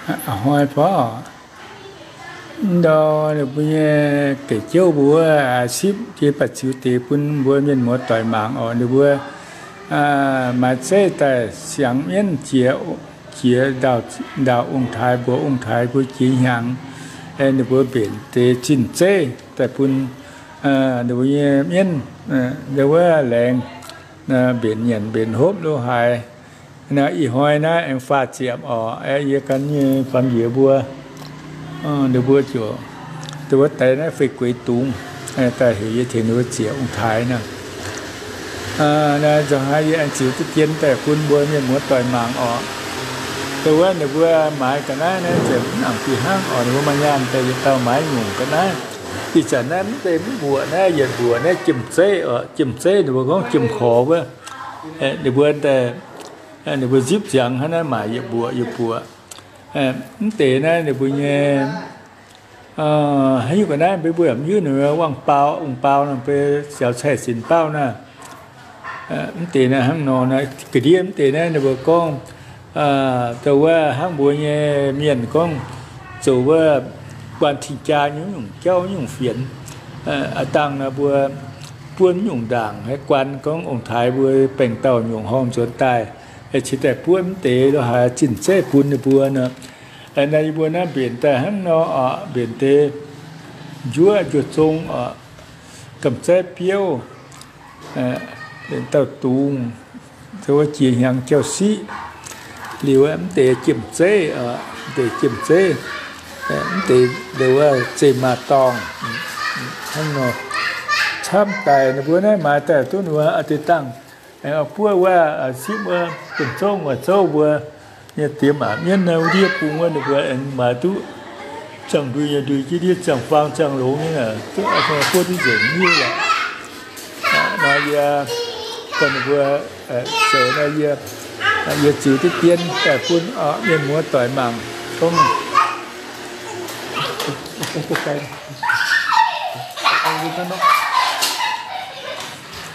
Hnoi fai ndau ninh mbuo nyei ga'jouv mbuo wuov sipv jiex baac ziux deix bun mbuo mienh muoz doic mangc oc. Ninh mbuo maaih zeiv daaih siangx mienv jiex, jiex ndaauh ong-taaix, mbuox ong-taaix mbuo jiex hnyangx, ninh mbuo mbenc deix zinh zeiv daaih bun ninh mbuo nyei mienv, wuov laengz mbenc nyanc mbenc hopv lo haaix. Ih hnoi naaiv aengx faah ziepc oc, yie gan nyei famx-njoux mbuo, ninh mbuo ziouc, wuov deix naaiv fei gueix dungz daaih heuc yie tengx ninh mbuo ziec ong-taaix nor. Nzunc haaix yie aengx ziux duqv dien daaih bun mbuo mienh muoz doic mangc oc. Wuov ninh mbuo maaiz ga'naaiv naaiv ziouc mv nangc fih hnangv oc. Ninh mbuo maaih nyaanh daaih yietc dauh maaiz nyungc ga'naaiv. Ih zanc naaiv mv deix mv mbuoqc naaiv, yietc mbuoqc naaiv jiem-zeiv oc. Jiem-zeiv ninh mbuo gorngv jiem-korx wuov. Ninh mbuo, ninh mbuo nzipv ziangx hnangv naaiv maaic yietc mbuoqc yietc mbuoqc. Mv deix naaiv ninh mbuo nyei, haaix nyungc ga'naaiv mbuo mbuo mv hiuv, ninh mbuo wangv baau, ong-baau nor, mbuo siaaux caih sinx baauv naaiv. Mv deix naaiv hnangv nor, ga'ndiev mv deix naaiv ninh mbuo gorngv, wuov hnangv mbuo nyei mienh gorngv zoux wuov guaan tin-jaa nyungc-nyungc jauv nyungc fienx. Aa dangh nor mbuo buonv nyungc ndaangc haih guaan gorngv ong-taaix mbuo baengc dauh nyungc horngh nzuonx daaih, cingx daaih buonv mv deix lo haaix zinh zeiv bun ninh mbuo nor. Naaiv yie mbuo naaiv mbenc daaih hnangv nor oc, mbenc deix njuov njuov zong oc, gamh zeiv biouv, mbenc dauh dungz, wuov jiex hnyangx jauv-siqv. Liuz mv deix jiem-zeiv, mv deix jiem-zeiv, mv deix wuov zeiv-maaz-dorngh, hnangv nor camv daic. Ninh mbuo naaiv maaiz daaih duqv ninh mbuo deix dangh, buov wuov sipv wuov Bun Zouv, Nguaih Zouv mbuo nyei diex maac mienv naaiv, wuov ndiev bung wuov ninh mbuo aengx maaiz duqv ziangh ndui nyei ndui jienv ndiev ziangh faang ziangh longx nyei, duqv buov duqv nzengc nyei lorqc. Nor yie, ninh mbuo, zoux naaiv yie, yie ziux duqv dien daaih bun mienh muoz doic mangc gorngv.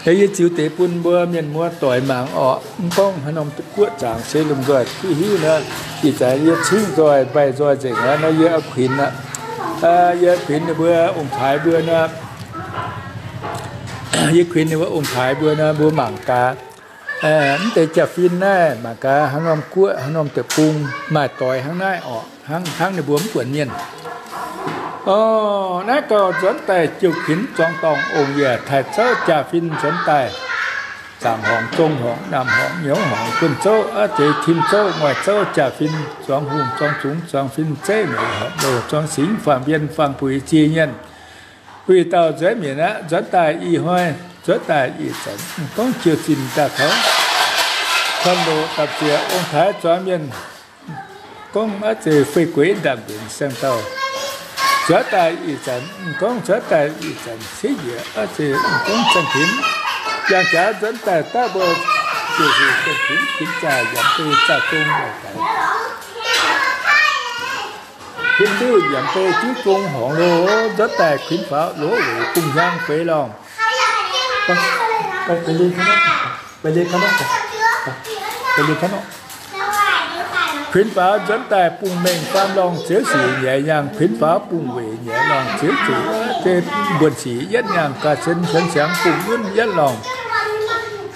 Yie ziux deix bun mbuo mienh muoz doic mangc orqc. Mv gorngv haaix norm guoqv zaangc se lomh nzoih duqv hiuv nor, ih zanc yie cingv nzoih mbaih nzoih nzengc aqv nor, yie kuinx aqv. Yie kuinx ninh mbuo ong-taaix mbuo nor, yie kuinx ninh mbuo ong-taaix mbuo nor, mbuo mangc gaax. Mv deix jaa-fin naaiv mangc gaax haaix norm guoqv haaix norm deic-bung maaih doix hnangv naaiv orqc, hnangv ninh mbuo mv buonc mienh. Orqc, naaiv gauh nzuonx daaih jiu kuinx zuangx dorngh ong-yaac taaih zouv jaa-fin nzuonx daaih. Zaangc horngc, zong horngc, naamh horngc, nyouz horngc, Bun Zouv, a'zeix Tin Zouv, Nguaih Zouv, jaa-fin, zuangx hungh, zuangx zungx, zuangx fin, zeiv meix, horpc loh, zuangx singx, faam-mbien, faam-buix, ziex nyienh. Wuic dauh nzueic mienc aqv, nzuonx daaih ih hnoi, nzuonx daaih ih zanc, mv gorngv jiu zinh daaih taux, kuan loqc dapc ziec ong-taaix zuangx mienh, gorngv a'zeix fei gueix ndaangc mbenc saeng dauh. Nzuonx daaih ih zanc, mv gorngv nzuonx daaih ih zanc ciev njiec, a'zeix mv gorngv zaangh tinx, yangh jaax nzuonx daaih daav mbuo, ziouc zuqc zaangh tinx, tinx zaah yaac bei zaah gong daaih. Kuinx diuv yaac bei diuv gong horngc loh, nzuonx daaih kuinx faaux loz weic bung hnyangx feix lorngh. Kuinx faaux nzuonx daaih bung mengh faam lorngh ziouv sic nyaiz yangh, kuinx faaux bung weic nyaiz lorngh ziouv sic, zeiv mbuonx sic yietv yangh ga'sien hienx siangx bung yunv yietv lorngh.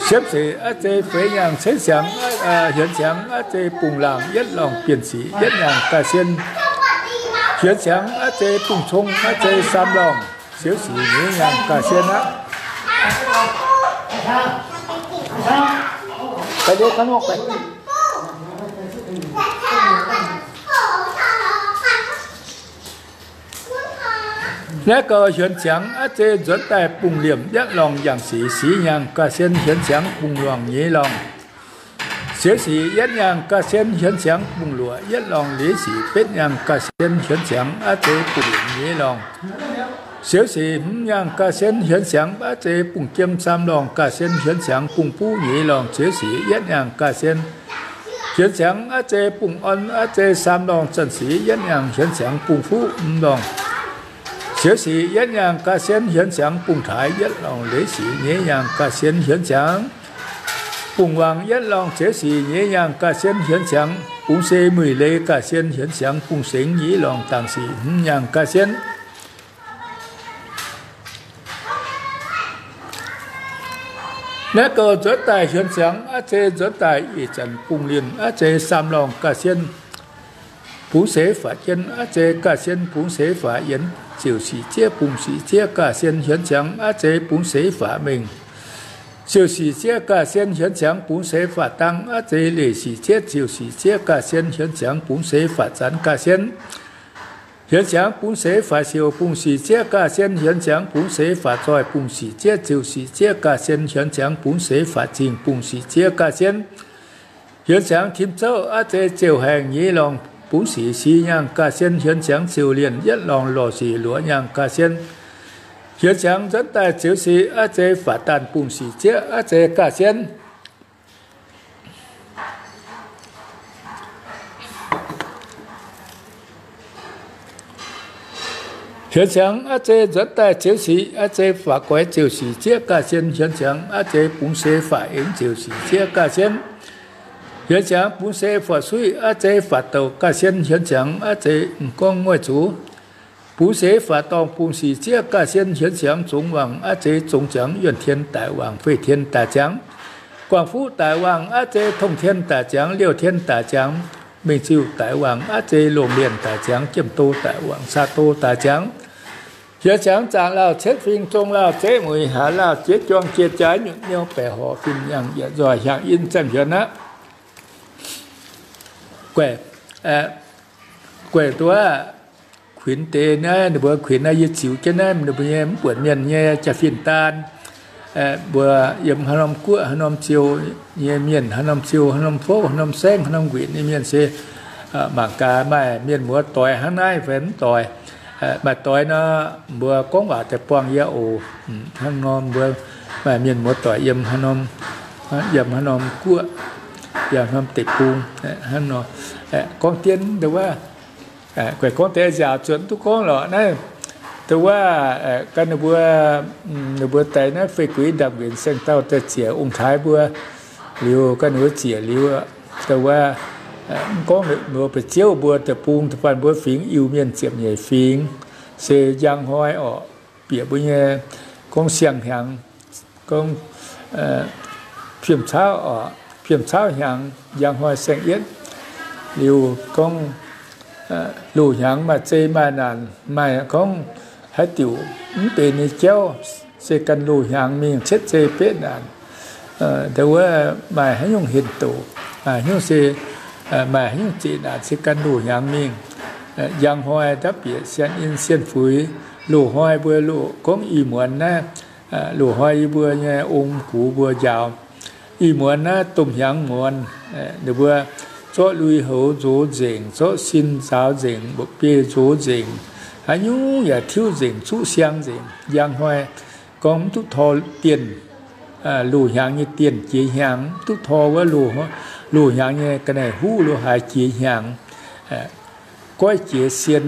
Siepv sic a'zeix feix yangh ceix siangx hienx siangx a'zeix bung laangh yietv lorngh, bienh sic yietv yangh ga'sien hienx siangx a'zeix bung cong a'zeix saam lorngh, siouv sic nyeiz yangh ga'sien aqv. Naaiv gauh hienx siangx a'zei nzuonx daaih bungh liemh yietv lorngh yangh sic, sic yangh ga'sien hienx siangx bungh luangh nyeiz lorngh. Siouv sic yietv yangh ga'sien hienx siangx bungh luoqc yietv lorngh, leiz sic betv yangh ga'sien hienx siangx a'zei bungh liemh nyeiz lorngh. Siouv sic hmz yangh ga'sien hienx siangx a'zei bungh jiem saam lorngh, ga'sien hienx siangx bungh buv nyeiz lorngh. Siouv sic yietv yangh ga'sien hienx siangx a'zei bungh orn a'zei saam lorngh, zanh sic yietv yangh hienx siangx bungh fuqv hmz lorngh. Siouv sic yietv yangh ga'sien hienx siangx bungh taaix yietv lorngh, leiz sic nyeiz yangh ga'sien hienx siangx bungh wangc yietv lorngh. Siouv sic nyeiz yangh ga'sien hienx siangx bungx se mueic leiz ga'sien hienx siangx bungx sengx nyic lorngh dangc sic hmz nyaangh ga'sien. Naaiv gouh nzuonx daaih hienx siangx aqv zei nzuonx daaih ih zanc bungx lienh aqv zei saam lorngh ga'sien bungx seix faatv jien aqv zei ga'sien bungx seix faatv yienx ziouc sic zieqv bungx sic zieqv ga'sien hienx siangx aqv zei bungx seix faatv mengh. Ziouc sic zieqv ga'sien hienx siangx bungx seix faatv dang aqv zei leic sic zieqv ziouc sic zieqv ga'sien hienx siangx bungx seix faatv zanx ga'sien. Hienx siangx bungx seix faatv siouc bungx sic zieqv ga'sien hienx siangx bungx seix faatv zoih bungx sic zieqv ziouc sic zieqv ga'sien hienx siangx bungx seix faatv zingh bungx sic zieqv ga'sien. Hienx siangx tim zouv aqv zei ziouc haengh nyic lorngh bungx sic si nyaangh ga'sien hienx siangx ziouc lienh yietv lorngh lorh sic luoqc nyaangh ga'sien. Hienx siangx nzuonx daaih ziouc sic aqv zei faatv daanh bungx sic zieqv aqv zei ga'sien. Hienx siangx aqv zei nzuonx daaih ziouc sic aqv zei faatv goix ziouc sic zieqv ga'sien hienx siangx aqv zei bungx seix faatv eng ziouc sic zieqv ga'sien. Hienx siangx bungx seix faatv suiv aqv zei faatv douc ga'sien hienx siangx aqv zei m'gorngv nguaaiv zuqc bungx seix faatv dorngh bungx sic zieqv ga'sien hienx siangx zongx wangc aqv zei zongx ziangx yuonh tien daic wangc fei tien daic ziangx guangc fuqv daic wangc aqv zei tongh tien daic ziangx liouh tien daic ziangx mingh ziuh daic wangc aqv zei longc lienh daic ziangx jiem do daic wangc saa do daic ziangx. Hienx siangx zaangc lauh cietv fingx zong lauh zeiv mueic haaix lauh jiex juang jiex jaaix nyutc niou baeqc horc fim yangh yietc nzoih hiaangx in zemh hienx aqv. Guaih, guaih duqv kuinx deix naaiv, ninh mbuo kuinx naaiv yie ziux jienv naaiv ninh mbuo nyei mv buonc mienh nyei jaa-fin daan. Mbuo yiem haaix norm guoqv haaix norm ziou nyei mienh, haaix norm ziou haaix norm fouv haaix norm saengv haaix norm nquinc nyei mienh se mangc gaax maaih mienh muoz doix hnangv naaiv fai mv doix. Maaih doix nor, mbuo gorngv waac daaih buangh yie oc. Hnangv nor mbuo maaih mienh muoz doic yiem haaix norm, yiem haaix norm guoqv, yiem haaix norm deic-bung, hnangv nor gorngv jienv dongh wuov, guaih gorngv deix nziaauc zuotc duqv gorngv lorqc naaiv. Dongh wuov, gan ninh mbuo, ninh mbuo deix naaiv fei guix ndamc nquinc saeng-dauh daaih ziec ong-taaix mbuo liuz, gan ninh mbuo ziec liuz, dongh wuov, mv gorngv ninh mbuo ba'ziouv mbuo deic-bung da'faanh mbuo fingx Iu-Mienh ziepc nyeic fingx, se njang hnoi orqc, bieqc mbuo nyei gorngv siang-hnyangx, gorngv fiem caauv orqc, fiem caauv hnyangx njang hnoi saeng-yietv. Liuz gorngv loz-hnyangx maaih zei maaih naanc, maaih gorngv haaix diuc mv benx nyei jauv, se gan loz-hnyangx mingh cietv zei betv naanc. Dongh wuov maaih haaix nyungc henh doqc, maaih haaix nyungc se, maaih haaix nyungc zeqc naanc se gan loz-hnyangx mingh. Njang hnoi ndapv bieqc sien in sien fuix, loz-hnoi mbuo loz gorngv ih muonz naaiv, loz-hnoi yie mbuo nyei ong gux mbuo njaaux. Ih muonz naaiv domh hnyangx muonz, ninh mbuo zorqv lui-houx nzox nzengc, zorqv sin nzaaux nzengc, mba'biei nzox nzengc, haaix nyungc yaac tiuv nzengc, zuqv siang nzengc. Njang hnoi gorngv mv duqv tor dienh, loz-hnyangx nyei dienh jiex hnyangx, mv duqv tor wuov loz-hnyangx nyei ga'naaiv huv lo haaix jiex hnyangx. Goiv jiex sien,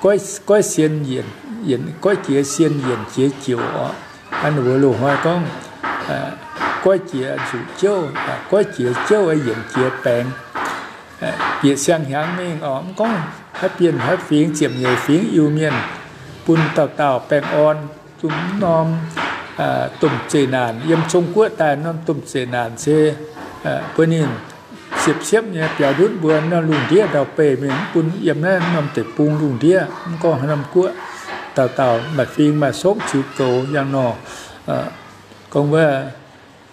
goiv sien yienc, goiv jiex sien yienc jiex joux orqc. Hnangv ninh mbuo loz-hnoi gorngv, goiv jiex nzuqc jouv, goiv jiex jouv yienc jiex baengx. Bieqc siang-hnyangx mingh orqc, mv gorngv haaix bienh haaix fingx, ziepc nyeic fingx Iu-Mienh, bun dauh dauh baengh orn. Zungv norm domh zeqc naanc yiem Zong-Guoqv daaih norm domh zeqc naanc se bun ninh siepv-siepv nyei biaux ndutv mbuo norm lungh ndiev ndau-beih mingh, mv bun yiem naaiv norm deic-bung lungh ndiev, mv gorngv haaix norm guoqv, dauh dauh maaih fingx maaih sokv ziux goux yangh nor. Gorngv wuov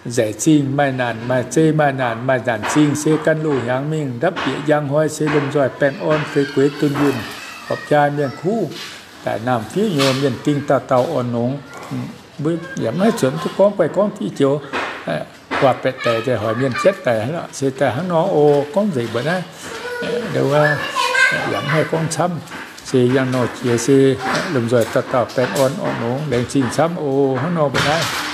nzaic zingh maaih naanc, maaih zei maaih naanc, maaih naanc zingh se gan loz-hnyangx mingh, ndapv bieqc njang hnoi se lomh nzoih baengh orn fei gueix dunh yunh, horpc jaa mienh kuv, daic naamh fiuv nyouz mienh ding dauh dauh orn nongx. Yaac maiv zuotc duqv gorngv, guaih gorngv diuh joux, waac-baeqc daic daaih hoic mienh jatv daic hnangv nor, se daaih hnangv nor oc. Gorngv nzengc mbuo naaiv, yaac maiv haih gorngv camv, se yangh nor jiex se lomh nzoih dauh dauh baengh orn orn nongx laengz zingh camv oc. Hnangv nor mbuo naaiv